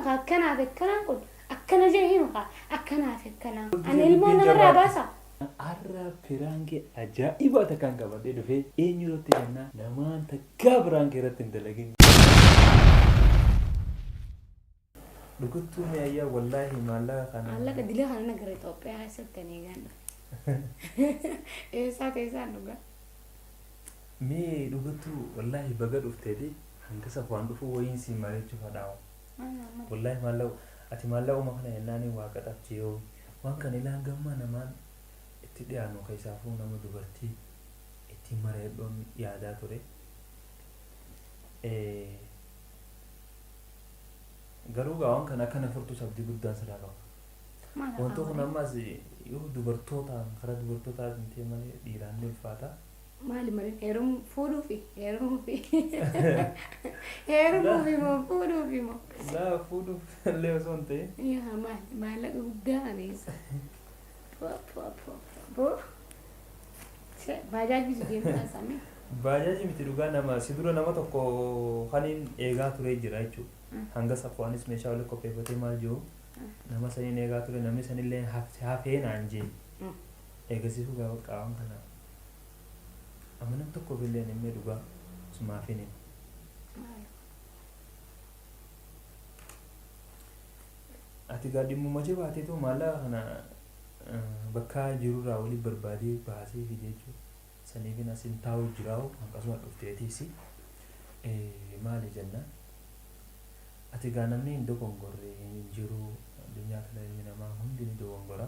kaa akkanaaf akkanaan kun akkana jee hima kaa akkanaaf akkanaa. Ani ilmoo namarraa baasa. Arra piraankii ajaa'ibaa takkaan qabadhee dhufee eenyu irratti jennaa namaan takkaa piraankii irratti hin dalagin. Dhuguttuu mee ayyaa wallaahi maallaqa kana. Maallaqa dila kana nagara Itoophiyaa keessatti ani eegaan dhufe. Eessaa teessaan dhugaa. Mee dhugattuu wallaahi baga dhufteeti hanga safwaan dhufuu wayiin siin mari'achuu fadhaa. Wallaahi maallaqa ati maallaquma kana jennaani waaqa xabjee waan kana ilaan gammaa namaan itti dhiyaannu keessaafuu nama dubartii ittiin mari'adhuun yaadaa ture. Garuu gaa waan kana akka na furtus abdii guddaan sirraa qaba. Wanti kun ammas yoo dubartootaan karaa dubartootaatiin ta'e malee dhiiraan ni ulfaata. Maali malee heerumu fuudhuufi heerumuufi heerumuufi moo fuudhuufi moo. Laa fuudhuuf illee osoo hin ta'in. Yaa maali maallaqa guddaa kana eessa. Baajaajii bitu deemtaa samii. Baajaaji miti dhugaa nama si dura nama tokko kaniin eegaa turee jira jechuudha. Hanga safwaanis meeshaa walitti qopheeffatee maal jiru nama saniin eegaa ture namni sanillee hafee naan jee. Eegasiifuu gaa bakka waan kana amma nam tokkoof illee hin himne dhugaa sumaaf hin hima. Ati gaa dhimmuma jabaateetu maallaqa kana bakka jirurraa waliin barbaadee baasee fide jechuudha. Saniifin asin taa'u jiraa'u akkasuma dhufteetiisi maali jennaan. Ati gaa namni hin dogongorre hin jiru addunyaa kana ilmi namaa hundi ni dogongora.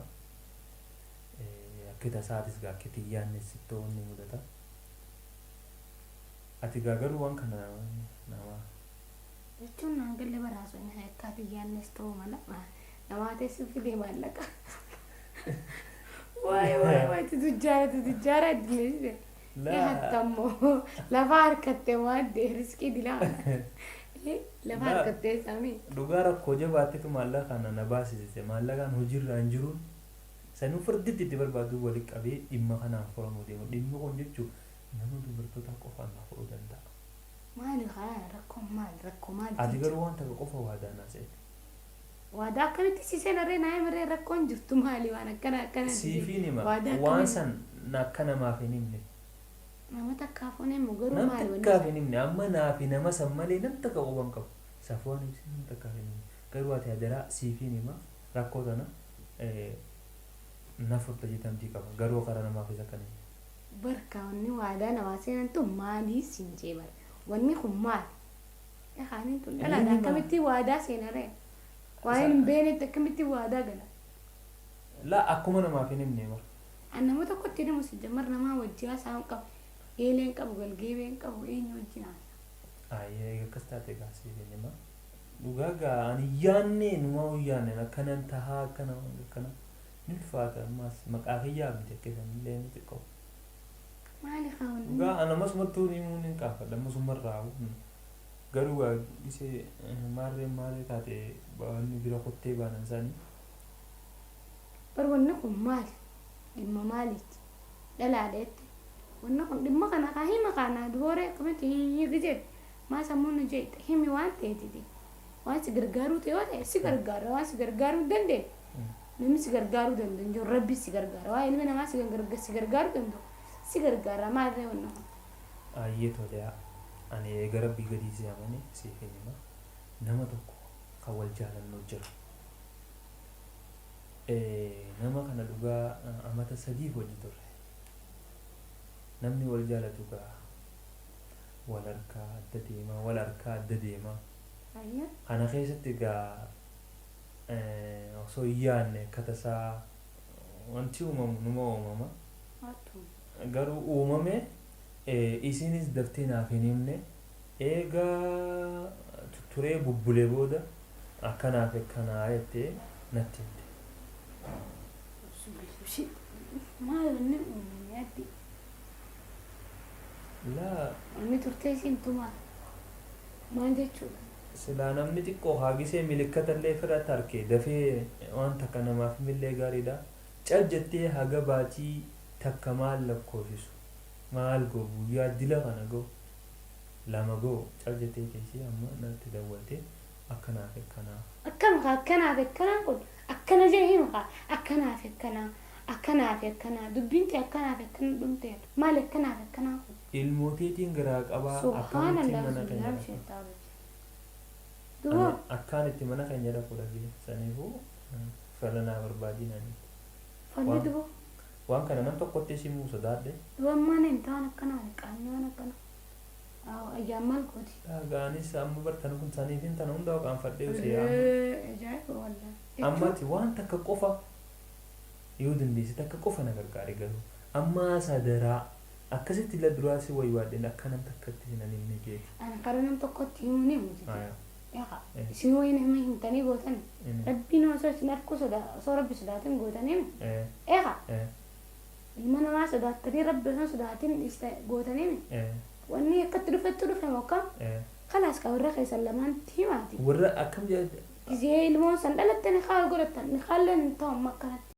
Akki tasaatis gaa akki xiyyaannis sitti ta'uun ni mudata. Ati gaa garuu waan kana nama. Jechuun naan galle baraasu inni akka xiyyaannis ta'uu mala namaa teessu fidee maallaqa. Waay waay waay tujjaara tujjaara addunyaa Hattammoo lafa harkattee waan ta'e riskii dilaa lafa harkattee samii. Dhugaa rakkoo jabaattetu maallaqa kana na baasisise maallaqaan hojiirraa hin jiruun sanuu firditti itti barbaadu walitti qabee dhimma kanaan furamuu deemu dhimmi kun jechuun nama dubartootaa qofaan na furuu danda'a. Maali kaa rakkoo maali rakkoo maali? Ati garuu waan takka qofa waadaa naa seete. Waadaa akkamitti si seenarree naa himarree rakkoon jirtu maali waan akkana akkana. Siifiin hima waan san akka namaaf hin himne. Nama takkaaf hin himu garuu Nam maali wanni takkaaf hin himne amma naa fi nama san malee nam takka quban qabu. Safuwaan ibsi nam takkaaf hin himne. Garuu ati hadaraa siifiin hima rakkoo tana na furta jetamtii qaba garuu karaa namaafis akka hin himne. Barka wanni waadaa namaa seenan tun maalii siin jee bara wanni kun maali? Yaaniin tun dhalaadha akkamitti waadaa seenaree? Waan hin beeknetti akkamitti waadaa gala? Laa akkuma namaaf hin himne bara. An nama tokkotti himu si jammar namaa wajji haasa'uu qabu. Eelee hin qabu galgeebee hin qabu eenyu wajjin haasa'a? Ayyee akkas taate gaa siif hin hima. Dhugaa gaa ani yaanne numaa yaanne akkanan tahaa akkana akkana ni ulfaata ammas maqaa kiyyaa miti akka isanillee ni xiqqoo. Maali kaa wanni? Dhugaa ana amasumattuu himuu ni qaafadha ammasumarraa garuu gaa gisee maarree maarree taate wanni bira kottee baanan isaanii. Bar wanni kun maali? Dhimma maaliiti? Dhalaadha jette. Wanni kun dhimma kana kaa hima kaa naa dubooree akkamitti hin jedhe maa sammuun nu jeeqxe himi waan ta'eetiti. Waan si gargaaruu ta'e yoo ta'e si gargaara waan si gargaaruu hin dandeenye namni si gargaaruu danda'u hin jiru rabbi si gargaara waan ilmi namaa si gargaaruu danda'u si gargaara maalirree wanni kun. Ayyee tolee ani eega rabbii gadii si amane siif hin hima nama tokko kan wal jaalannu jira. Nama kana dhugaa amata sadiif wajji turre. Namni wal jaalatu gaa wal harkaa adda deemaa wal harkaa adda deemaa. Kana keessatti gaa osoo hin yaadne akka tasaa wanti uumamu numa uumama. Garuu uumame isinis daftee naaf hin himne eega turee bubbulee booda akkanaaf akkanaa jettee natti himte. Maal wanni uumame addi? Laa. Wanni turtee isiin tumaa maal jechuudha? Silaa namni xiqqoo haagisee milikkata illee fira tarke dafee waan takka namaaf himillee gaariidha. Cal jettee haga baatii takka maal lakkoofsisu maal ga'u guyyaa dila kana ga'u lama ga'u cal jettee teessee amma natti dawwalte Akkanaa fi akkanaa. Akkam kaa akkanaa fi akkanaan kun akkana jee hima kaa akkanaa fi akkanaa akkanaa fi akkanaa dubbiin tee akkanaa fi akkana dhumtee maali akkanaa fi akkanaa kun. Ilmoo teetiin garaa qabaa akkamittiin Subhaanallah mana keenya bismillah dhaqa. sheexaan Duba Ani akkaan itti mana keenya dhaqu dhabee saniifuu fala naa barbaadii naan jette. Falli Waan duba. waan kana nam tokkotti himuu sodaadhe. Duba ammaa na himta waan akkanaa qaanyii waan akkanaa. Ayyaan maal gooti? Dhagaanis amma bartan kun saniifin tana hundaa qaanfadhee usee amma. Ajaa'iba wallaahi. Amma ati waan takka qofa yoo dandeesse takka qofa na gargaari garuu ammaa sadaraa akkasitti illa duraa si waywaadheen akka nam takkatti hin himne jeeti. Ani karaa nam tokkotti himuu ni himu jechuudha. Aya. Eegaa isin wayi nama himtanii gootan rabbiin osoo isin harkuu sodaa osoo rabbi sodaatin gootanii mi? Eegaa ilma namaa sodaattanii rabbi osoo sodaatin gootanii mi? Wanni akkatti dhufettu dhufe moo akkam? Kalaas ka warra keessan lamaanitti himaati. Warra akkam jedha. Gizee ilmoon san dhalatte ni kaa godhattan ni kaalleen hin ta'u amma akkanatti.